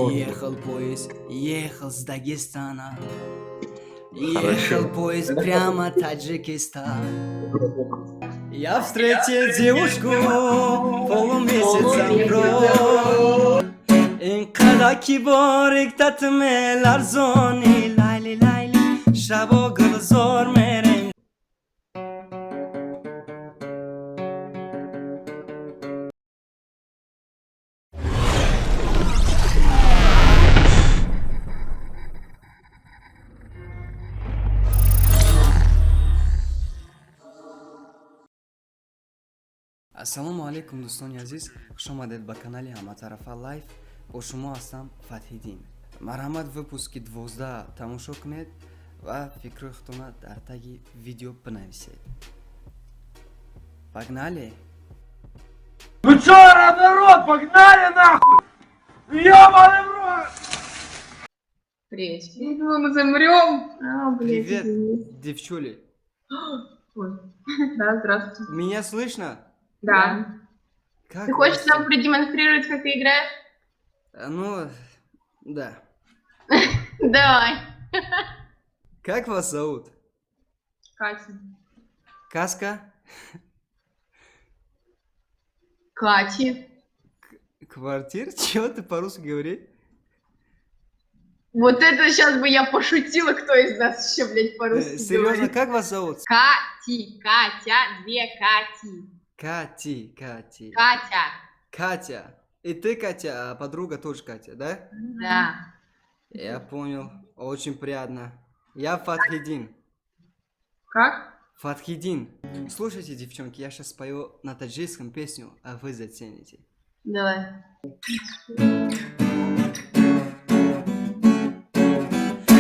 Ехал поезд, ехал с Дагестана. Ехал поезд прямо Таджикистан. Я встретил девушку полумесяцем бровь. Инқадар ки борик татме ларзони, лайли, лайли, шабо гулзор мерем. Ассалому алайкум, дӯстони азиз, хушомадед ба канали Ҳаматарафа Лайф. Бо шумо ҳастам Фатҳиддин. Марҳамат, выпуски 12 тамошо кунед ва фикрҳои худтона дар таги видео бинависед. Погнали! Ну чё, народ, погнали нахуй! Ёбаный в рот! Привет. Я думала, мы замрем. А, блядь, Привет, извини. Девчули. Ой. Да, здравствуйте. Меня слышно? Да. Как Ты хочешь вас? нам продемонстрировать, как ты играешь? Ну, да. Давай. Как вас зовут? Катя. Каска? Кати. Квартир? Чего ты по-русски говори? Вот это сейчас бы я пошутила, кто из нас еще, блядь, по-русски Серьезно, говорит. Как вас зовут? Кати, Катя, две Кати. Кати, Кати. Катя. Катя. И ты Катя, а подруга тоже Катя, да? Да. Я понял. Очень приятно. Я Фатхидин. Как? Фатхидин. Слушайте, девчонки, я сейчас спою на таджикском песню, а вы зацените. Давай.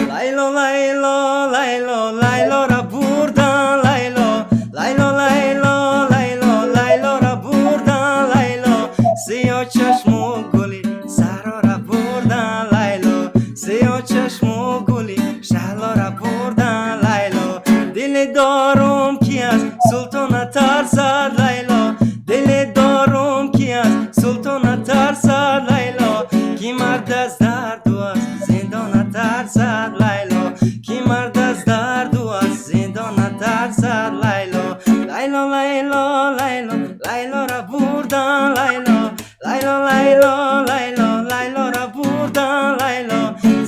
Лайло, Лайло, Лайло, Лайло ра бурдан, Лайло, Лайло, Лайло, Лайло, Лайло ра бурдан, Лайло, сиё чашму гули саро ра бурдан, Лайло, сиё чашму гули шаҳло ра бурдан, Лайло, дили дорум ки аз султона тарсад, Лайло, дили дорум ки аз султона тарсад, Лайло, ки мард аз дарду аз зиндона тарсад, Лайло, ки мард аз дарду аз зиндона тарсад, Лайло, Лайло, Лайло, Лайло, Лайло ра бурдан, Лайло, Лайло, Лайло, Лайло, Лайло ра бурдан, Лайло,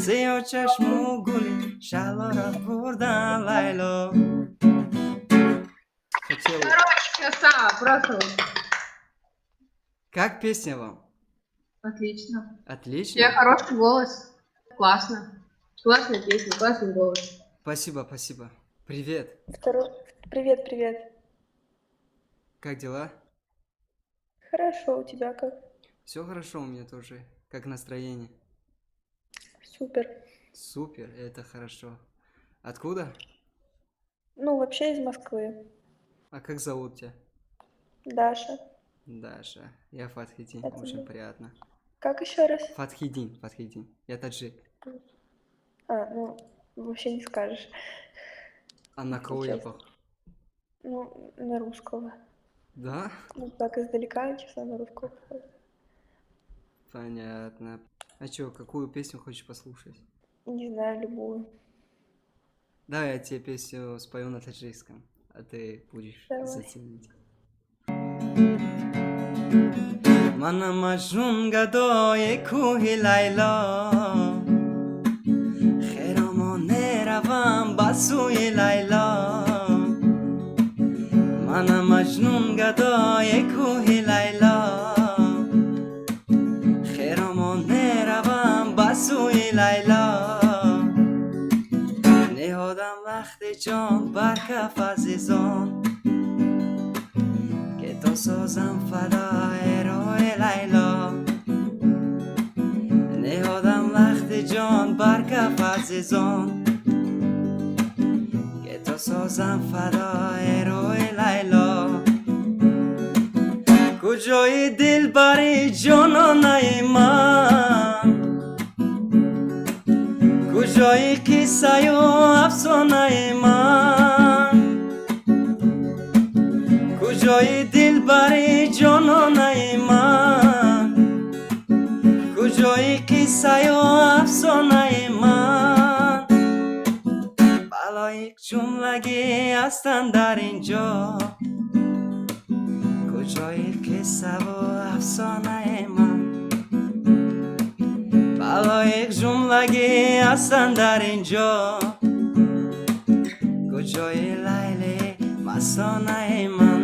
сиё чашму гули шаҳло ра бурдан, Лайло. Хотел. Короче, красава, просто вот. Как песня вам? Отлично. У Отлично. тебя хороший голос. Классно. Классная песня, классный голос. Спасибо, спасибо. Привет. Второй. Привет, привет. Как дела? Хорошо, у тебя как? Все хорошо у меня тоже. Как настроение? Супер. Супер, это хорошо. Откуда? Ну, вообще из Москвы. А как зовут тебя? Даша. Даша. Я Фатхидин. Это Очень я. Приятно. Как еще раз? Фатхидин, Фатхидин. Я таджик. А, ну, вообще не скажешь. А на кого я Честно. Похож? Ну, на русского. Да? Ну, так издалека, честно, на русского похож. Понятно. А чё, какую песню хочешь послушать? Не знаю, любую. Давай я тебе песню спою на таджикском, а ты будешь Давай. Заценить. Мана Маҷнун гадои кӯҳи Лайло, хиромон меравам ба сӯи Лайло, мана Маҷнун гадои кӯҳи Лайло, хиромон меравам ба сӯи Лайло, ниҳодам лахти ҷон бар каф азизон, ки то созам фадои рӯи Лайло, ниҳодам лахти ҷон бар каф азизон, ки то созам фадои рӯи Лайло, куҷои дилбари ҷононаи ман, куҷои қиссаю афсонаи ман, куҷои дилбари ҷононаи ман. Куҷои қиссаю афсонаи ман? Балоиқ ҷумлагӣ ҳастанд дар ин ҷо. Куҷои қиссаву афсонаи ман? Балоиқ ҷумлагӣ ҳастанд дар ин ҷо. Куҷои Лайли мастонаи ман?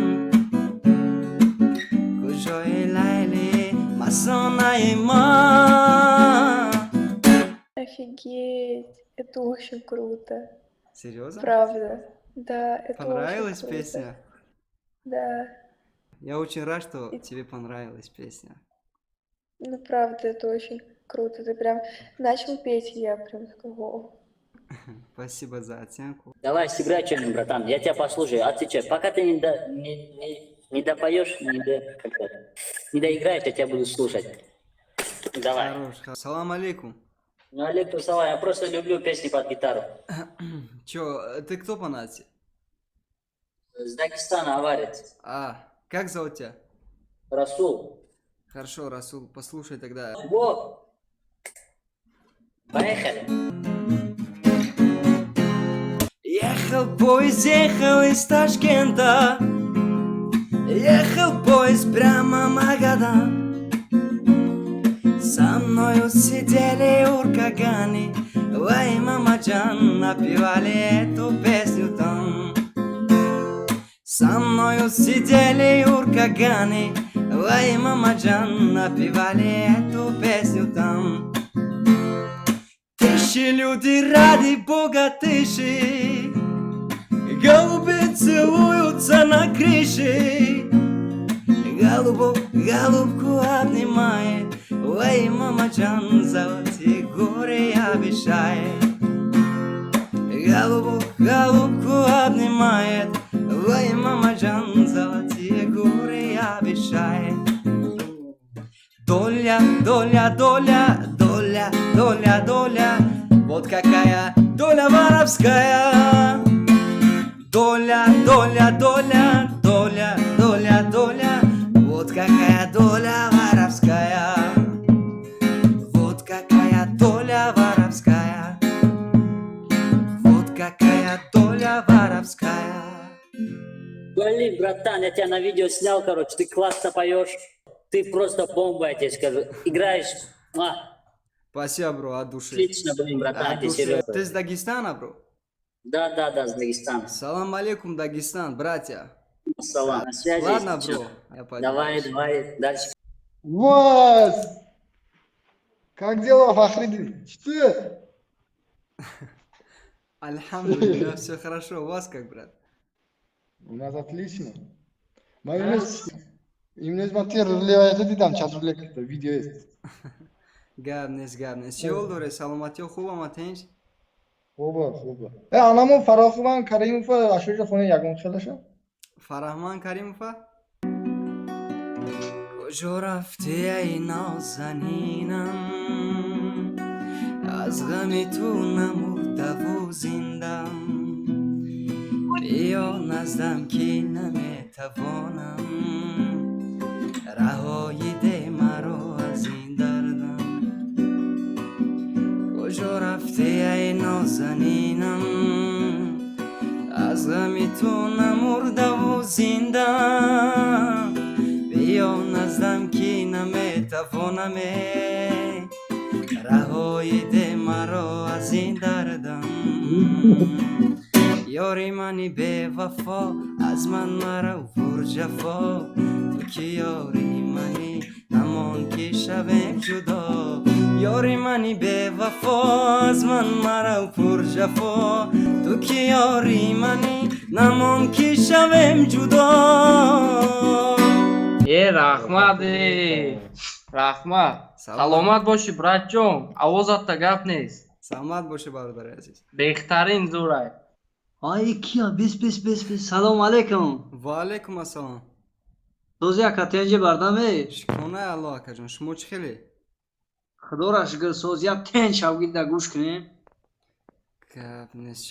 Куҷои Лайли мастонаи ман? Офигеть, это очень круто. Серьезно? Правда. Да, это Понравилась очень круто. песня? Да. Я очень рад, что тебе понравилась песня. Ну, правда, это очень круто. Ты прям начал петь, и я прям такая: «Вау». Спасибо за оценку. Давай, сыграй что-нибудь, братан. Я тебя послушаю. Отвечай. Пока ты не, до, не, не, не допоешь, не, до, как это, не доиграешь, я тебя буду слушать. Давай. Хорош, хорош. Салам алейкум. Ну, алейкум салам. Я просто люблю песни под гитару. Чё, ты кто по нации? С Дагестана, аварец. А, как зовут тебя? Расул. Хорошо, Расул, послушай тогда. Вот. Поехали. Ехал поезд, ехал из Ташкента. Ехал поезд прямо в Магадан. Со мною сидели уркаганы. Вай, мамаджан, напевали эту песню там. Со мною сидели уркаганы. Вай, мамаджан, напевали эту песню там. Тише, люди, ради бога, тише. Голуби целуются на крыше. Голубок голубку обнимает. Ой, мамаджан, золотые горы обещает. Голубок голубку обнимает. Ой, мамаджан, золотые горы обещает. Доля, доля, доля, доля, доля, доля. Вот какая доля воровская. Доля, доля, доля, доля, доля, доля. Вот какая доля воровская. Вот какая доля воровская. Вот какая доля воровская. Блин, братан, я тебя на видео снял, короче, ты классно поешь. Ты просто бомба, я тебе скажу. Играешь. А, Спасибо, бро, от души. Отлично, блин, братан, От я тебе души. серьезно. Ты с Дагестана, бро? Да, с Дагестана. Салам алейкум, Дагестан, братья. Салам. На связи. Ладно, Всё. бро, я пойду. Давай, давай, дальше. Вот! Как дела, Фахридин? Что? Альхамдулилля, все хорошо. У вас как, брат? У нас отлично. Ма имрӯз ман ти ролеваята дидам, чат рулетка, видео есть. Гап нест, гап нест. Чӣ ҳол доред? Саломатиҳо хуб ама тинч? Хуба, хуба. Э, анамо Фарохман Каримова ашоҷа хони ягон хелаша? Фараҳман Каримова? Куҷо рафтӣ, ай нозанинам? Аз ғами ту намурдаву зиндам. Биё наздам, ки наметавонам. Раҳоӣ де маро аз ин дардам. Куҷо рафтӣ, ай нозанинам? Аз ғами ту намурдаву зиндам. Биё наздам, ки наметавонаме. Раҳоӣ де маро аз ин дардам. Ёри мани бевафо, аз ман марав пурҷафо. Ту ки ёри мани, намон ки шавем ҷудо. Ёри мани бевафо, аз ман марав пурҷафо. Ту ки ёри мани, намон ки шавем ҷудо. Э, раҳмат, э, раҳмат. Салом. Саломат бошӣ, братҷон, овозатта гап нест. Саломат бошӣ, бародари азиз. Беҳтарин, зӯрай. Ай, кия? Бис, бис, бис, бис. Салом алейкум. Ва алейкум ассалом. Сози, ака, тенҷи бардаме? Шукронаи Аллоҳ, акаҷон, шумо чӣ хеле? Худоро шукр, соз, як тенҷ шавгида гӯш кунем. Гап нест.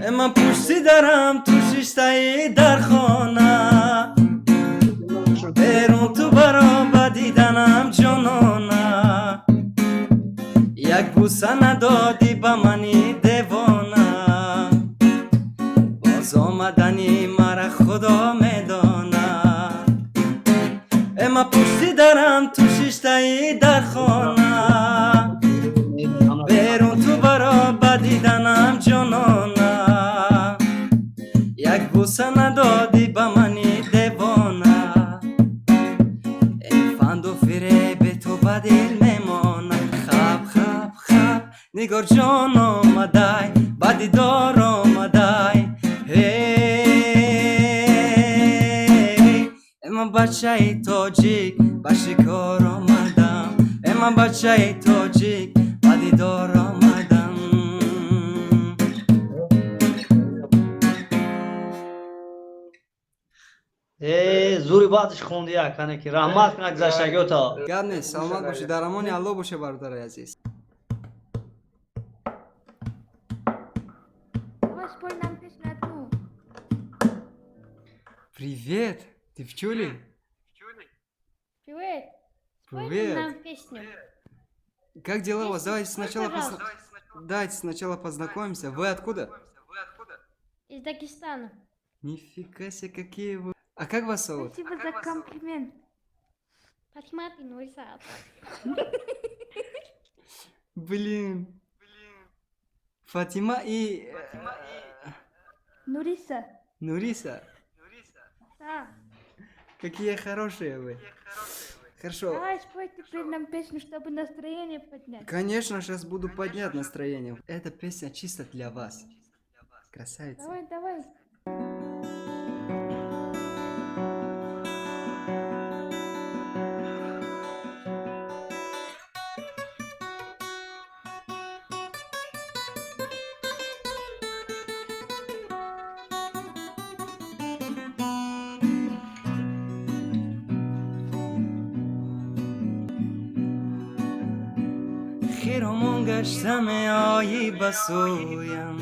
Э, ман пушти дарам, ту шиштаи дар хона. Берун ту баро ба дидан. Бӯса надодӣ ба мани девона, боз омадани мара Худо медонад. Э, ма пушти дарам, ту шиштаӣ дар хона, берун ту баро ба диданам ҷонона. Як бӯса надодӣ ба мани девона, эй, фанду фиреби ту ба дил мемонад. Хаб, хаб, хаб, Нигорҷон омадай, ба дидор омадай. Эй, ман бачаи тоҷик, ба шикор омадам. Э, ман бачаи тоҷик, ба дидор омадам. Э, зури баъдиш хонди як кане ки раҳмат кунад гузаштагиёто. Гап нест, саломат бошед, дар амони Аллоҳ боше, бародари азиз. Давай спой нам песню одну. Привет, девчули. Привет. Спой Привет. нам песню. Как дела у вас? Песню Давайте спой, сначала пожалуйста. Давайте сначала познакомимся. Вы откуда? Из Дагестана. Нифига себе, какие вы. А как вас зовут? Спасибо за комплимент. Фатимат и Нурисат. Блин. Фатима и Нуриса. Нуриса. Да. Какие хорошие вы. Хорошо. Давай спой теперь нам песню, чтобы настроение поднять. Конечно, сейчас буду поднять настроение. Эта песня чисто для вас. Красавица. Давай, давай. Хиромон гашта меоӣ ба сӯям,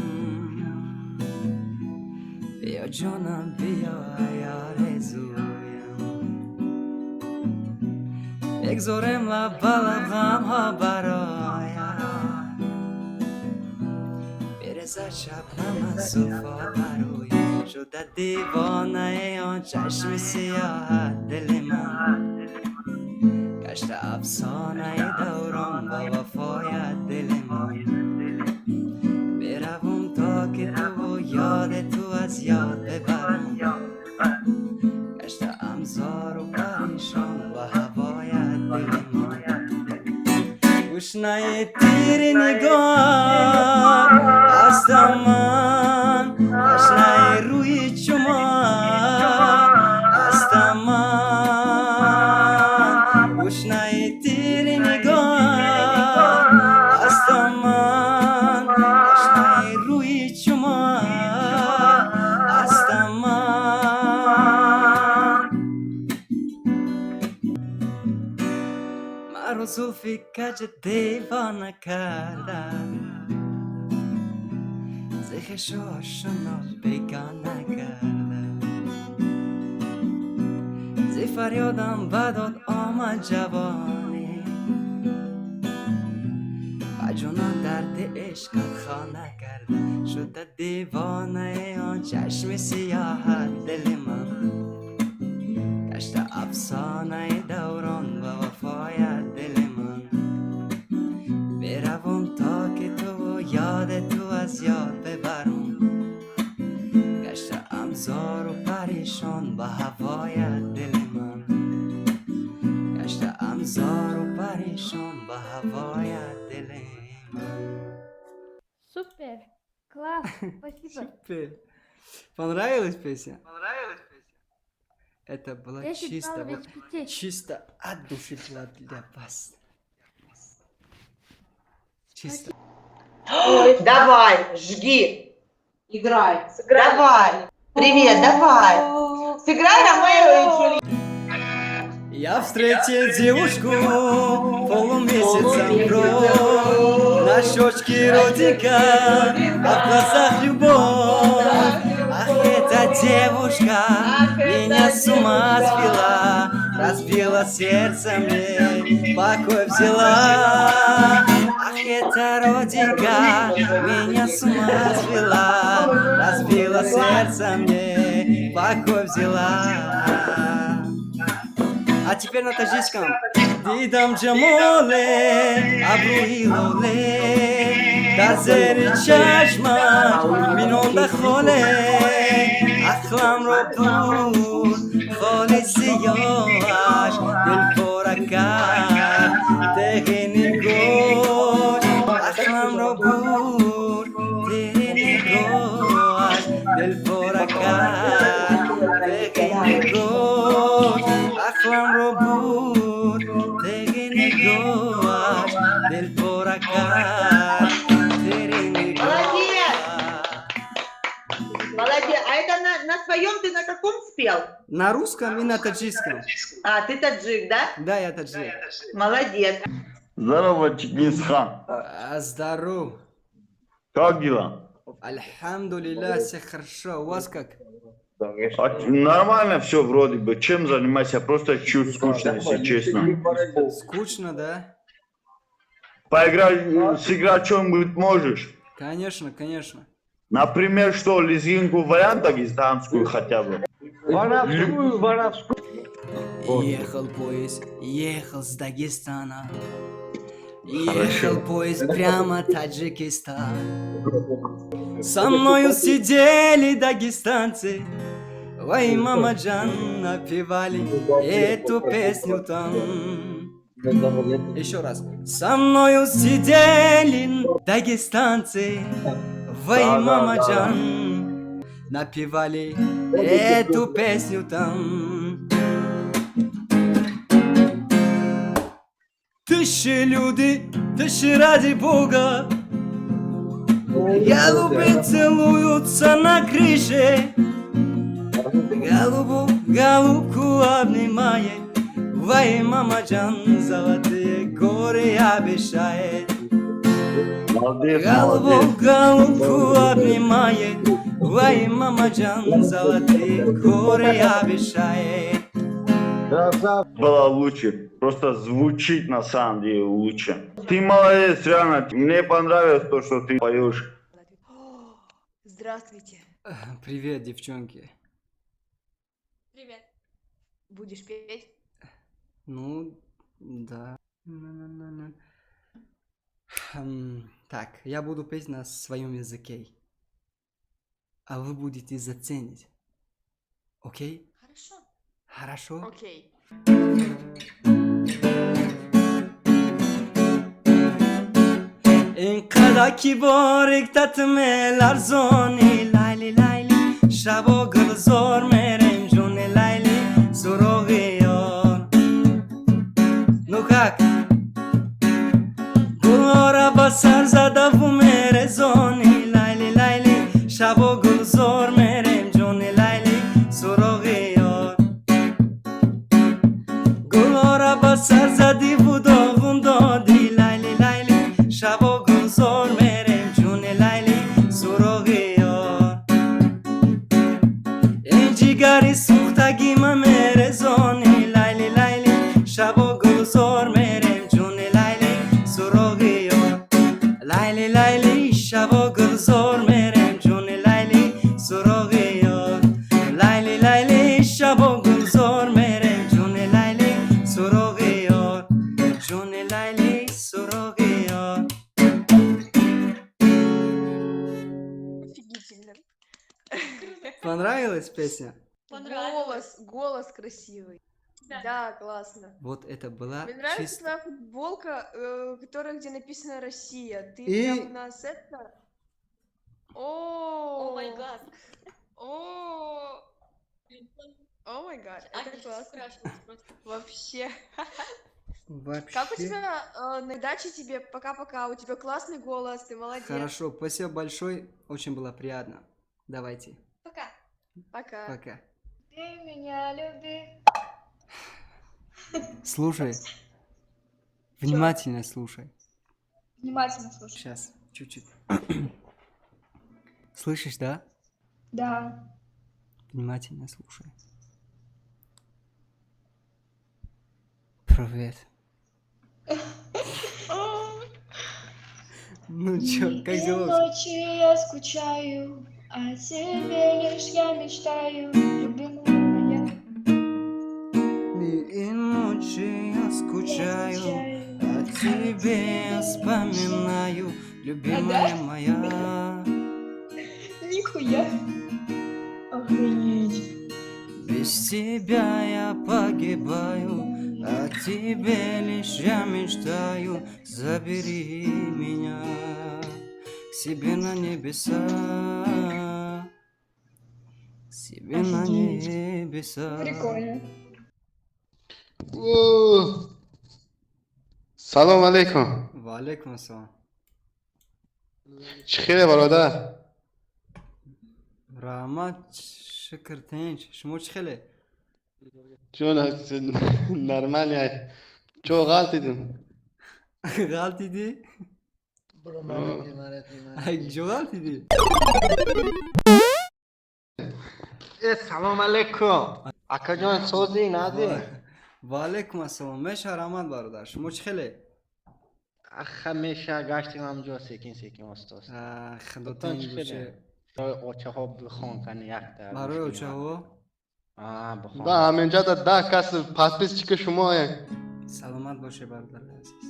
биё, ҷонам, биё, орзуям, бигзорем лаб ба лаб ғамҳо барояд, бирезад шабнам аз зулфо бароям. Шуда девонаи он чашми сиёҳат дили ман, гашта афсонаи даврон ба вафоят дили ман. Беравум то ки туву ёди ту аз ёд бибарам, гаштаам зору парешон ба ҳавоят дили ман. Гушнаи тири нигоҳ ҳастам ман, ташнаи рӯи чумо ҳастам ман. Гушнаи тири нигоҳ ҳастам ман, ташнаи рӯи чумо ҳастам ман. Маро зулфи каҷ девона карда, зи хешу ошно бегона карда, зи фарёдам ба дод омад ҷавонӣ, ба ҷонон дарди ишқат хона карда. Шуда девонаи он чашми сиёҳат дили ман, гашта афсонаи даврон ба вафоят дили ман. Беравум то ки туву ёди ту аз ёд бибарам, гаштаам зору парешон ба ҳавоят дили ман. Гаштаам зору парешон ба ҳавоят дили ман. Супер. Класс. Спасибо. Супер. Понравилась песня? Это была 10 чисто, баллов вот, из 5. Чисто от души была для вас. Чисто. Давай, жги. Играй. Давай. Привет, давай. Сыграй Ромео и Джульетту. Я встретил девушку полумесяцем бровь, на щечке родинка, а в глазах любовь. Ах, эта девушка меня с ума свела, разбила сердце мне, покой взяла. Ах, эта родинка меня с ума свела, разбила сердце мне, покой взяла. А теперь на таджикском. Дидам ҷамоле, абрӯи лоле, дар зери чашмаш бинонда холе, ақламро бурд холи сиёҳаш, дил пора кард теғи нигоҳ, ақламро бурд теғи нигоҳаш, дил пора кард теғи нигоҳ, ақламро бурд теғи нигоҳаш, дил пора кард теғи нигоҳаш. Молодец! Молодец. А это на своем ты на каком спел? На русском и на таджикском. А, ты таджик, да? Да, я таджик. Молодец. Здорово, Чингисхан. А, здоров. Как дела? Альхамдулилля, все хорошо. У вас как? А, нормально все вроде бы. Чем занимайся? Просто чуть скучно, если честно. Скучно, да? Поиграть, сыграть что-нибудь можешь? Конечно, конечно. Например, что, лезгинку вариант дагестанскую хотя бы? Воровскую, воровскую. Ехал поезд, ехал с Дагестана. Ехал поезд прямо Таджикистан. Со мною сидели дагестанцы. Ой, мама джан, напевали эту песню там. Еще раз. Со мною сидели дагестанцы. Вай, Да, да, мама да. джан, напевали эту песню там. Тысячи люди, тысячи ради Бога, голубы целуются на крыше, голубу, голубку обнимает. Вай, мама джан, золотые горы обещает. Молодец, Голубу, молодец. голубку обнимает. Вай, мама джан, золотые горы обещает. Было лучше. Просто звучит на самом деле лучше. Ты молодец, реально. Мне понравилось то, что ты поешь. Здравствуйте. Привет, девчонки. Привет. Будешь петь? Ну, да. На-на-на-на. Так, я буду петь на своем языке. А вы будете заценить. Окей? Хорошо. Хорошо? Окей. Ин қадар ки борик татме ларзони, Лайли, Лайли, шабо гулзор мерем, ҷони Лайли, суроғи ёр. Ну как? Гулора ба сар задаву мерезони, Лайли, Лайли, шабо гулзор мерем, ҷони Лайли, суроғи ёр. Гулора ба сар задиву доғун доди, Лайли, Лайли, шабо гулзор мерем, ҷони Лайли, суроғи ёр. Ин ҷигари сӯхтагӣ ма мерезони, Лайли, Лайли, шабо гулзор мерем, ҷони Лайли, суроғи ёр. Лайли, Лайли, шабо гулзор мерем, ҷони Лайли, суроғи ёр. Лайли, Лайли, шабо гулзор мерем, ҷони Лайли, суроғи ёр. Ҷони Лайли, суроғи ёр. Офигительно. Понравилась песня? Голос, голос красивый. Да, классно. Вот это была Мне нравится чисто. твоя футболка, которая, где написано «Россия». Ты прям у нас это... Oh my God. Oh my God, это классно. Вообще. Вообще. Как у тебя на даче тебе? Пока-пока. У тебя классный голос, ты молодец. Хорошо, спасибо большое, очень было приятно. Давайте, Пока. Пока. Пока. Ты меня люби. Слушай, внимательно слушай. Внимательно слушай. Сейчас, чуть-чуть. Слышишь, да? Да. Внимательно слушай. Привет. Ну чё, как И дела? ночью я скучаю, о тебе лишь я мечтаю, любимая моя. И ночи я скучаю, о тебе вспоминаю, любимая моя. Нихуя. Охренеть. Без тебя я погибаю, о тебе лишь я мечтаю. Забери меня к себе на небеса, к себе на Офигеть. небеса. Прикольно. О! Салом алейкум. Ва алейкум ассалом. Чӣ хеле, бародар? Раҳмат, шукр, тинч. Шумо чӣ хеле? Ҷон, нормально. Чо ғалтидим? Ғалтидӣ? Ай, ҷо ғалтидӣ? Э, салом алейкум, акаҷон, созӣ нази? Ва алейкум ассалом. Меша, раҳмат, бародар. Шумо чӣ хеле? Аха, меша, гаштим ҳамҷо, секин секин, оста оста. Худо Худтон тинч чӣ хеле? боше. Барои очаҳо бихон, кани, якта. Барои очаҳо? А, бихон. Да, ҳаминҷа да 10 кас подписчики шумоем. Саломат боше, бародари азиз.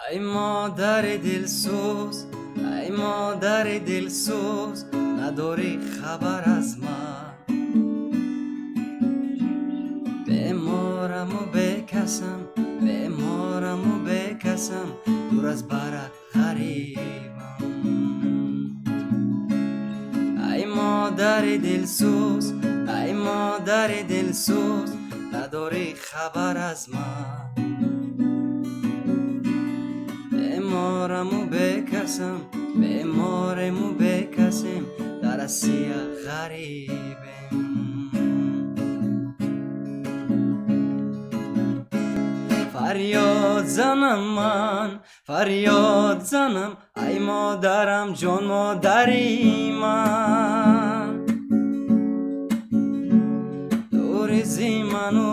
Ай модари дилсӯз, ай модари дилсӯз, надорӣ хабар аз ман. Бемораму бекасам, бемораму бекасам, дур аз барат ғарибам. Ай модари дилсӯз, ай модари дилсӯз, надорӣ хабар аз ман. Бемораму бекасам, беморему бекасем, дар Россия ғарибем. Фарёд занам ман, фарёд занам, ай модарам ҷон, модари ман. Дури зи ману,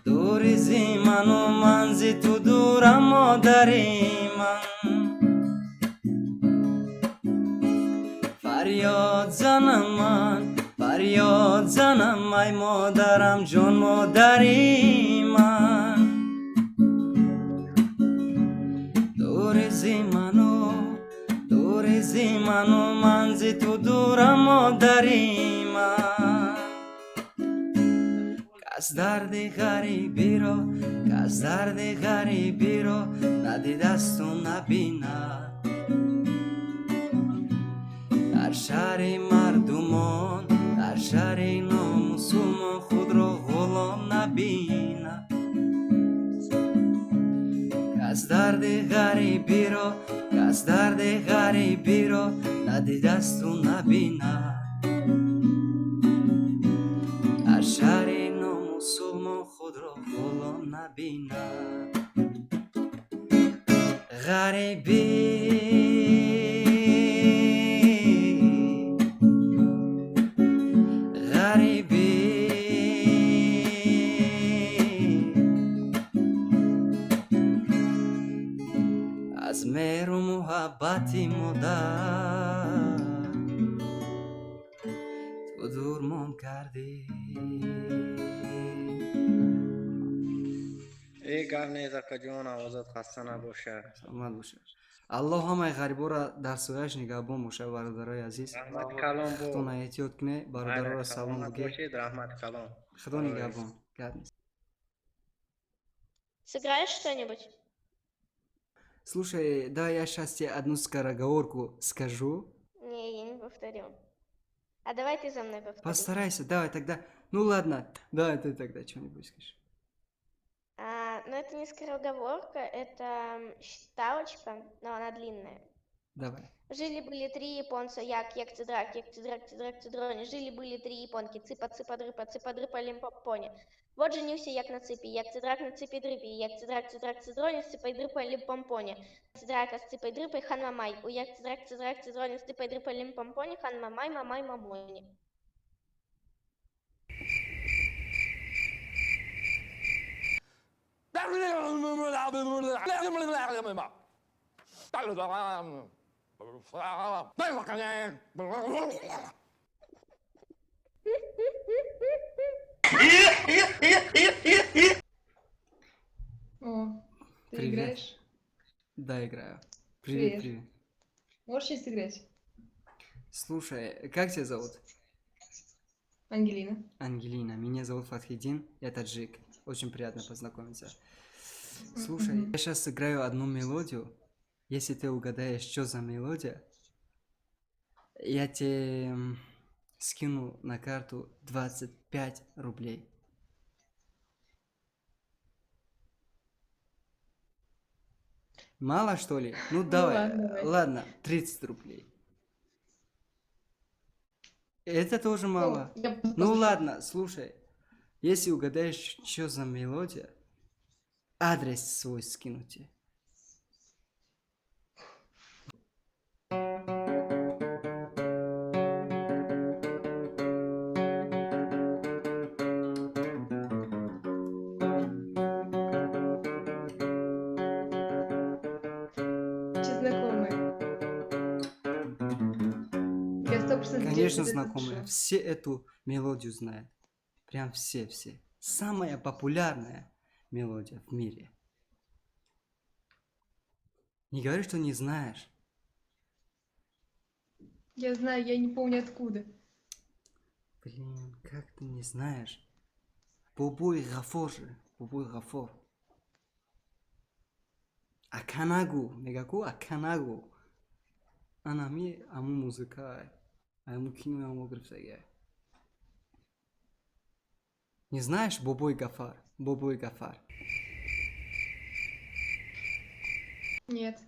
дури зи ману, ман зи ту дурам, модари ман. Фарёд занам ман, фарёд занам, ай модарам ҷон, модари ман. Дури зи ману, дури зи ману, ман зи ту дурам, модари ман. Кас дарди ғарибиро, кас дарди ғарибиро надидасту набинад. Дар шаҳри мардумон, дар шаҳри номусулмон худро ғулом набинад. Кас дарди ғарибиро, кас дарди ғарибиро надидасту набинад. Дар шаҳри номусулмон худро ғулом набинад. Ғарибӣ, ғарибӣ, аз меҳру муҳаббати модар ту дурмон кардӣ. Э, гап нест, акаҷон, овозат хаста набошад. Саломат бошад. Аллоҳ ҳамаи ғариборо дар сояш нигаҳбон бошад, бародарои азиз. Раҳмати калон бо. Худтона эҳтиёт кунед, бародароро салом Саломат бугед. бошед, раҳмати калон. Худо нигаҳбон, гап нест. Сыграешь что-нибудь? Слушай, да, я сейчас тебе одну скороговорку скажу. Не, я не повторю. А давай ты за мной повтори. Постарайся, давай тогда. Ну ладно, давай ты тогда что-нибудь скажи. А, ну это не скороговорка, это считалочка, но она длинная. Давай. Жили-были три японца, як, як, цедрак, як, цедрак, цедрак, цедрони. Жили-были три японки, цыпа, цыпа, дрыпа, цыпа, дрыпа, лимпопони. Вот женился як на цыпе, як цедрак на цыпе дрыпе, як цедрак, цедрак, цедрони, с цыпой, дрыпой, лимпомпони. Цедрака с цыпой, дрыпой, хан мамай. У як цедрак, цедрак, цедрони, с цыпой, дрыпой, лимпомпони, хан мамай, мамай, мамони. О, ты Привет. играешь? Да, играю. Привет, Привет. привет. Можешь сейчас сыграть? Слушай, как тебя зовут? Ангелина. Ангелина. Меня зовут Фатхидин, я таджик. Очень приятно познакомиться. Слушай, я сейчас сыграю одну мелодию. Если ты угадаешь, что за мелодия, я тебе скину на карту 25 рублей. Мало, что ли? Ну давай. Ладно, давай. Ладно, 30 рублей. Это тоже мало. Ну, я Ну послушаю. ладно, слушай. Если угадаешь, что за мелодия, адрес свой скину тебе. Че знакомые? Я 100% Конечно, где-то это знакомые. слышала. Все эту мелодию знают. Прям все-все. Самая популярная мелодия в мире. Не говори, что не знаешь. Я знаю, я не помню откуда. Блин, как ты не знаешь? Бобои Ғафор же. Бобои Ғафор. Ака нагу. Мегаку ака нагу. Анами аму музыка. Аму кино аму гирифтага. Не знаешь Бобой Гафар? Бобой Гафар. Нет.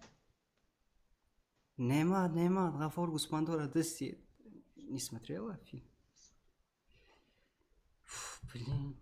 Нема, нема, Ғафор Гуспандора дасти. Не смотрела фильм? Фу, блин.